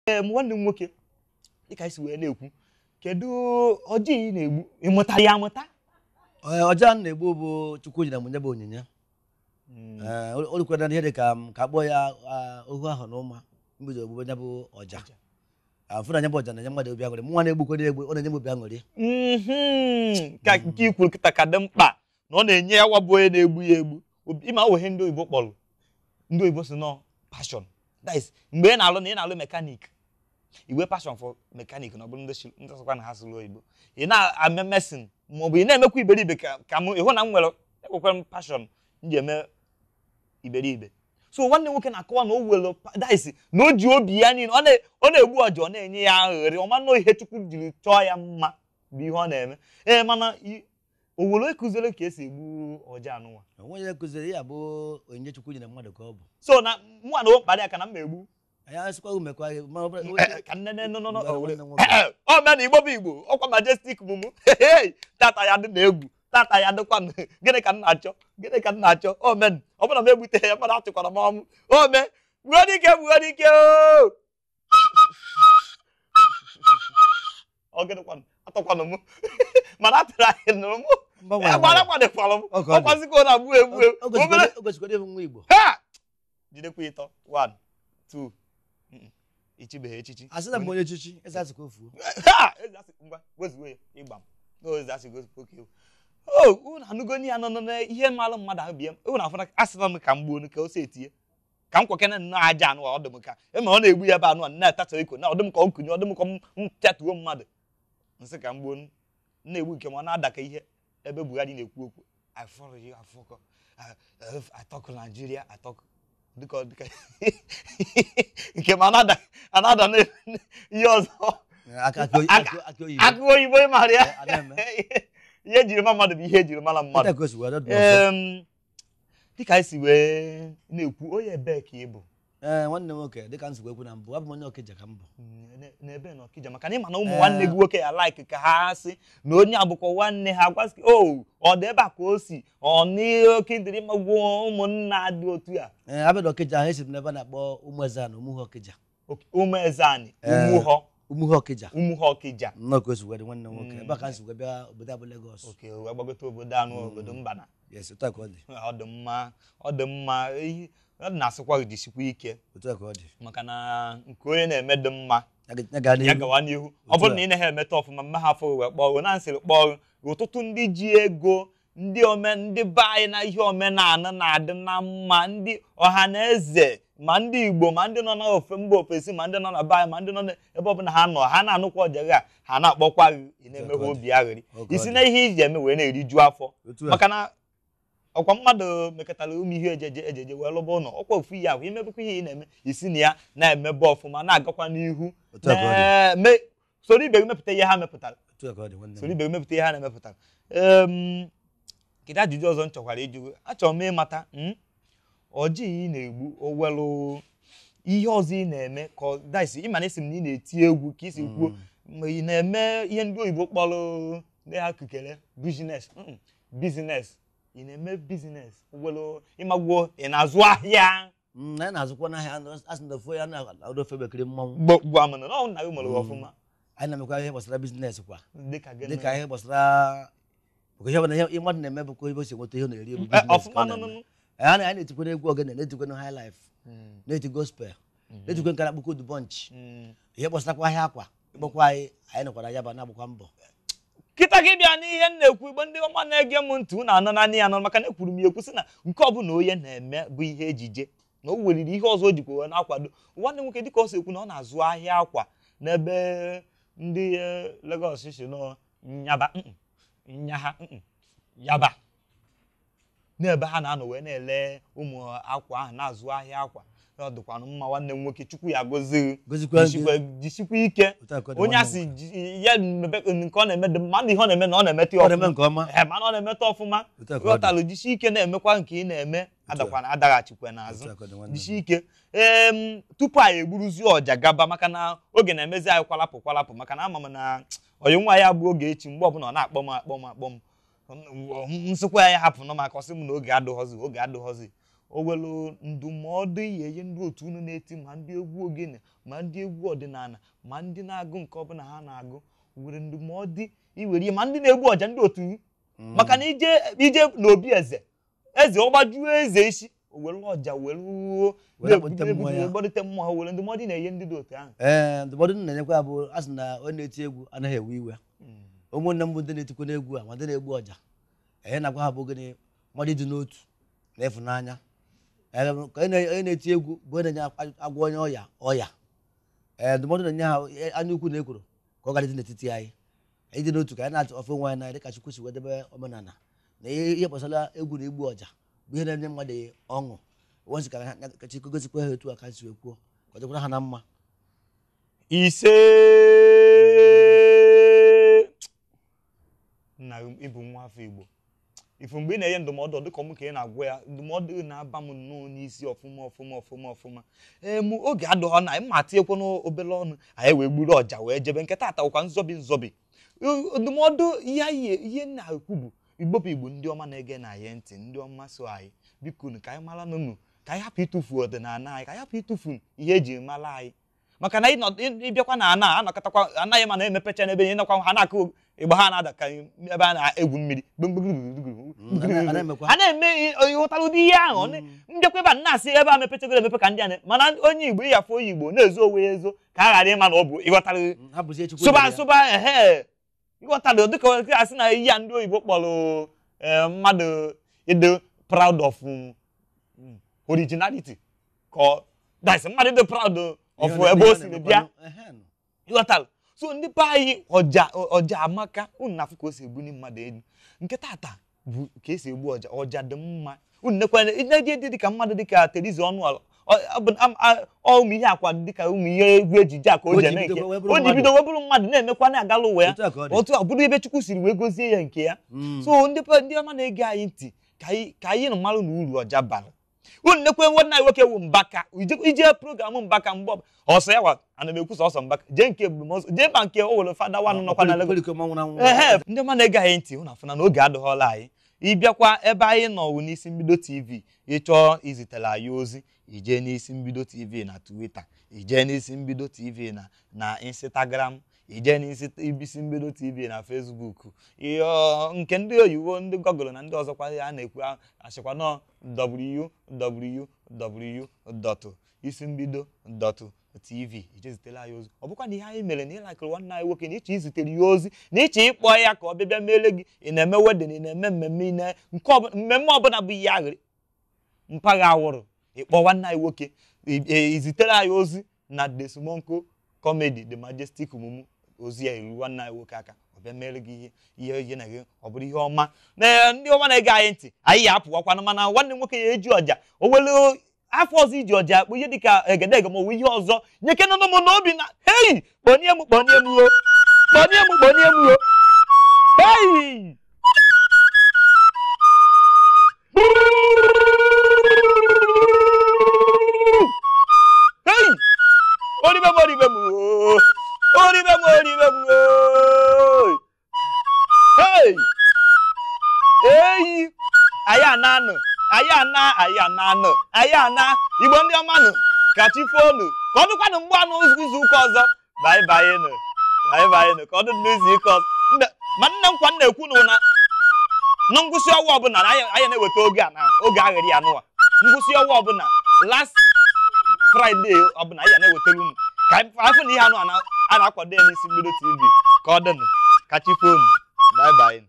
Nwanne m nwoke, dịka anyị si wee na-ekwu, kedu ọjị ị na-egbu? Ị mụtara ya amụta? Ọja m na-egbu bụ Chukwu nyere m nye bụ onyinye. O rukwara ihe dị ka m ka akpọ ya ohu ahụ na ụma mbido ogbugbe ya bụ ọja. Afụ na nya bụ ọja na-enye mmadụ obi aṅụrị. Mụnwa na-egbukwere egbu, ọ na-enye m obi aṅụrị. Ka nke i kwuru kịta ka dị mkpa na ọ na-enye ya wa bụ onye na-egbu ya egbu. Ịma ohe ndị oyibo kpọrọ, ndị oyibo si nọ passion. That is, mgbe ị na-alụ na ị na-alụ mekanik, iwe passion for mekanik na ọ bụrụ ndị sịkwa na ha sụrụ oyibo, ị na-ame mesin maọbụ ị na-emekwa iberibe ka m ịhụ na m nwere ekwekwara m passion m ji eme iberibe. So nwanne nwoke na-akọwa na o were that is, na o ji obi ya niile, ọ na-egbu ọja, ọ na-enye ya aghụghọ, ọ ma na ihe Chukwu jiri chọọ ya mma bụ ihe ọ na-eme. Ee, mana o were ekuzere ka esi egbu ọja anụnwa? Onwe ya kụziri ya bụ onyinye Chukwu nyere mmadụ ka ọ bụ. So na mụ na o mkparị aka na m egbu. Anyị asịkwa umekwa ka nne nne nọ nọ ọ mee na Igbo bụ Igbo, ọkwa majestic mumu. Tata ya dị na egwu, tata ya dịkwa gịnị ka m na-achọ, gịnị ka m na-achọ? O men, ọ bụrụ na m egbute ya, mmadụ achịkwara m ọmụ. O mee, gbuo dike, gbuo dike. Ọ gịnịkwanụ, atọkwanụ m mana atụrụ anyị nụrụ m gbara kwadịkwara m ọkwazikwa na gbuo egbu egbu. Ha jidekwa ịtọ 1 2 ichibeghị echichi. Asị na m onye echichi, eze asị ka o fuo. Ha eze asị ngwa wezuo ya ịgba m na eze asị gosi oke. O unu anụgo ya nọ na ihe mmalụ mmadụ ahụ bie unu afọ asịla m ka m gbuo ka o si etinye ka m kwekene nnọọ aja anụ ọ dị m ka ema ọ na-egbu ya ebe anụ a na-etatọ iko na ọ dị m ka ọ kunye, ọ dị m ka m chatuo mmadụ nsị ka m gbuo na-egbu nke ma ọ na-ada ka ihe ebe Buhari na-ekwu okwu. I follow you, I fuck I talk Nigeria, I talk dịka dịka nke ma anada na ihe ọzọ akụ oyibo ịmara ya. Ihe ejiri mara mmadụ bụ ihe ejiri mara mmadụ. Dịka anyị si wee na-ekwu, onye ebee ka ị bụ? Ee, nwanne m nwoke, dịka m si wee kwu na mbụ, abụ m onye Ọkịja ka m bụ. N'ebe na Ọkịja, maka na ịma na ụmụ nwanne gị nwoke ya like ka ha sị na onye abụkwa nwanne ha gwasị o ọ dị ebe a ka o si ọ n'oke dịrị magwuo ụmụnna dị otu a. Ee, abịa na Ọkịja ahụ, esi m n'ebe a na-akpọ Ụmụezeanị, Ụmụhụ Ọkịja. Ụmụezeanị, Ụmụhọ. Ụmụhụ Ọkịja. Ụmụhụ Ọkịja. Nnọọ ka o si wee dị nwanne m nwoke. Ebe a ka m si wee bịa obodo abụ Lagos. Oke, wee gbagote obodo anụ obodo Mbana. Yes, otu a ka ọ dị. Ọ dị mma, ọ dị mma. Ọ na-asịkwa jisikwa ike. Otu a ka ọ dị. Maka na nke onye na-eme dị mma ya gawa n'ihu. Ọ bụrụ na ị naghị emeta ọfụma, mma ha afọ wee kpọọ na nsịrị kpọọ ọtụtụ ndị ji ego, ndị ome ndị be anyị na ihe omenala na-adị na mma, ndị ọha na eze, ma ndị Igbo, ma ndị nọ n'ofe mba ofesi, ma ndị nọ na be anyị, ma ndị nọ n'ebe ọbụla ha nọ, ha na-anụkwa ọja a, ha na-akpọkwa gị, ị na-emeghe obi aghịrị isi na ihe iji eme wee na-eriju afọ. Maka na ọkwa mmadụ mekọtara ụmụ ihe ejeje ejeje wee lụba ụlọ, ọkwa ofu ihe ahụ imebekwa ihe ị na-eme isi na ya na-emebe ọfụma, na-agakwa n'ihu, soro ibe gị mepụta ihe ha mepụtara, soro ibe gị mepụta ihe ha na-emepụtara. Kedu ajụjụ ọzọ m chọkwara ịjụ? Achọrọ m ịmata ọjị ị na-egbu o welụ ihe ọzọ ị na-eme ka ọ daisi ịma na esi m na ị na-eti egwu ka isi kwuo ma ị na-eme ihe ndị oyibo kpọrọ ndị ha kukere bizines bizines, ị na-eme bizines welụ ịmagwuo ị na-azụ ahịa? Anyị na-azụkwa n'ahịa, asị na ofu ya na ofe bekiri mmanwụ gwa m na ọ nna gị mụrụ ọfụma. Anyị na-emekwa ihe gbasara bizines kwa, dịka ihe gbasara ihe mmadụ na-eme bụkwa ebe o si enweta ihe ọ na-eri bụ bizines ka ọ na-eme. Anyị na-etikwa egwu ogene, na-etikwa high life, na-eti gospel, na-etikwa nke na-akpọkwa udu bunch, ihe gbasakwa ahịa akwa ịkpọkwa anyị, anyị nọkwara ya ba na-agbakwa mbọ. Kịta gị bịa n'ihe m na-ekwu, Igbo ndị ọma na-ege m ntị, unu anọ naanị ya nọ, maka na ekwuru m ya ekwu sị na nke ọbụla onye na-eme bụ ihe ejije na o weliri ihe ọzọ o jikwa wee na-akwado. Nwanne nwoke dịka ọ si ekwu na ọ na-azụ ahịa akwa n'ebe ndị Lagos si nọ nyaba nyaha yaba, n'ebe ha na-anọ wee na-ele ụmụ akwa ahụ, na-azụ ahịa akwa. Ọ dịkwanụ mma nwanne m nwoke, Chukwu ya gozie, jisikwa ike. Onye asị ya nke ọ na-eme dị mma, ihe ọ na-eme na ọ na-emeta ọfụma, mana ọ na-emeta ọfụma, ghọtalụ, jisi ike na-emekwa nke ị na-eme, adakwana adaghachikwa n'azụ, jisi ike. Ee, tupu anyị egburuzie ọja gaba, maka na oge na-emezi anyị kwalapụ kwalapụ, maka na ama m na oyi nwa ya bụ oge echi, mgbe ọbụla ọ na-akpọ m akpọ m akpọ m nsịkwa ya hapụ nọ maka ọsị m na oge adịghọzi, oge adịghọzi. O welu ndụmọdụ ihe ndị otu unu na-eti, ma ndị egwu ogene, ma ndị egwu ọdịnala, ma ndị na-agụ nke ọbụla ha na-agụ, were ndụmọdụ iwere ihe, ma ndị na-egbu ọja ndị otu unu. Maka na ije n'obi eze, eze ọgbajuo eze isi, o were ọja were gbalite mmụọ ha. Were ndụmọdụ na-enye ndị dị otu ahụ. Ee, ndụmọdụ na-enyekwa bụ a sị na onye na-eti egwu anaghị ewe iwe. Ụmụnne m bụ ndị na-etikwa n'egwu a, ma ndị na-egbu ọja, enye na-agwa ha bụ gịnị? Mmadụ ịdị n'otu na ịfụnanya. Ka onye na-eti egwu bụ onye na-enye agwọ onye ọya ọya. Ee, ndụmọdụ na-enye ha anya ukwu na ekworo ka ọ gara ịdị n'etiti anyị, ịdị n'otu, ka anyị na-atụ ofe onwe anyị n'anya dịka Chukwu si wedebe omenala na ihe gbasara egwu na igbu ọja bụ ihe na-enye mmadụ ọṅụ. Wonsị ka Chukwu gosikwa ha etu a ka si wee kwuo, ka ọ dịkwara ha na mma. Ise nna, ịbụ nwa afọ Igbo, ifu mgbe ị na-enye ndụmọdụ dịka ọmụ ka ị na-agwa ya, ndụmọdụ na-aba m nnọọ n'isi ọfụma ọfụma ọfụma ọfụma. Ee, mụ oge adọghọ na mma tinyekwa n'obele ọnụ anyị wee gburu ọja wee jebe nke taata wụkwa nzọbi nzọbi. Ndụmọdụ ihe na-ekwu bụ Igbo bụ Igbo, ndị ọma na-ege na anyị ntị, ndị ọma so anyị, biko ka anyị mara n'unu, ka anyị hapụ ịtụfu ọdịnala anyị, ka anyị hapụ ịtụfu ihe eji mara anyị. Maka na ịbịakwa na ana anọkọtakwa anaghị ma na-emepecha n'ebe ihe nakwa ha na-akụ ịgba ha na-ada ka ebe a na-egwu mmiri, a na-eme ịghọtara ụdị ihe ahụ. Mbịakwa ebe a na-asị ebe a mepechagoro emepe ka ndị a, mana onye Igbo ịyafe onye Igbo na-ezo onwe ya ezo ka a ghara ịma na ọ bụ ịghọtara sụba sụba. Ehe, ịghọtara dịka asị na ihe a ndị oyibo kpọrọ mmadụ ịdị proud of originality, ka that's mmadụ ịdị proud of ebe o siri bịa, ịghọtara. So ndị be anyị, ọja amaka, unu na-afụ ka o si egbuni mmadụ elu. Nke tata bụ ka esi egbu ọja. Ọja dị mma, unu nekwa ndị dịka mmadụ dịka Teriza Ọnụala, ụmụ ihe akwa dịka ụmụ ihe egwu ejije a ka o ji eme nke o ji bido wee bụrụ mmadụ na-emekwa na-agala ụwa ya otu a, bụrụ ebe Chukwu siri wee gozie ya nke ya. So ndị ọma na-ege anyị ntị, ka anyị marụ na uru ọja bara. Unu nekwe nwanne anyị nwoke wụ Mbaka, ije program Mbaka mgbe ọsọ ya wa ana m ekwu sọsọ Mbaka jee nke ebumọsọ jee mba nke o were fada wanụ nọkwa na Lagos. Ehe, ndị ọma na-ege anyị ntị, unu afụna na oge adịghọla anyị. Ịbịakwa ebe anyị nọ wụ n'Isi Mbido TV, ịchọọ izitere anyị ozi, ijee n'Isi Mbido TV na Twitter, ijee n'Isi Mbido TV na Instagram, ijee n'Isi Mbido TV na Facebook, nke ndị oyibo ndị Google na ndị ọzọkwa ya na-ekwu achịkwa nọ www.isimbido.tv, ije zitere anyị ozi. Ọ bụkwa na ihe anyị mere na ịlakịrị nwanne anyị nwoke na ịchọ izitere ya ozi na ịchọ ịkpọ ya ka ọ bịa mere gị, ị na-eme wedin, ị na-eme mmemme, mmemme ọbụla bụ ihe aghịrị mpaghara awụrụ, ịkpọ nwanne anyị nwoke izitere anyị ozi na Desmonko Comedy The Majestic Mumu, ozi ya eru nwanne anyị nwoke aka, ọ bịa mere gị ihe ihe na gị, ọ bụrụ ihe ọma. Na ndị ọma na-ege anyị ntị, anyị ya apụwakwana, mana nwanne nwoke ya eji ọja o were afọ ọzọ iji ọja akpụ ihe dịka egedege ma ọ bụ ihe ọzọ nyekenụnụ m n'obi na hei, kpọnye m kpọnye m o, kpọnye m kpọnye m o, hei. Hei, oribe m oribe m o, oribe m oribe m o, hei, eyi, anyị ananụ, anyị ana, anyị ananụ, anyị ana. Igbo ndị ọma nụ, ka chi foonu, ka ọ dịkwanụ mgbe anụ izu ụka ọzọ. Bye bye nụ, bye bye nụ, ka ọ dị n'izu ụka ọzọ. Ma nne m kwa na-ekwu na na ngwụsị ọnwa ọbụla anyị na-eweta oge a na oge aghịrị ya nụwa, ngwụsị ọnwa ọbụla last Friday ọbụla anyị na-ewetara unu ka afọ na ihe anụ a na-akwado ya n'Isi Mbido TV. Ka ọ dịnụ, ka chi foonu, bye bye.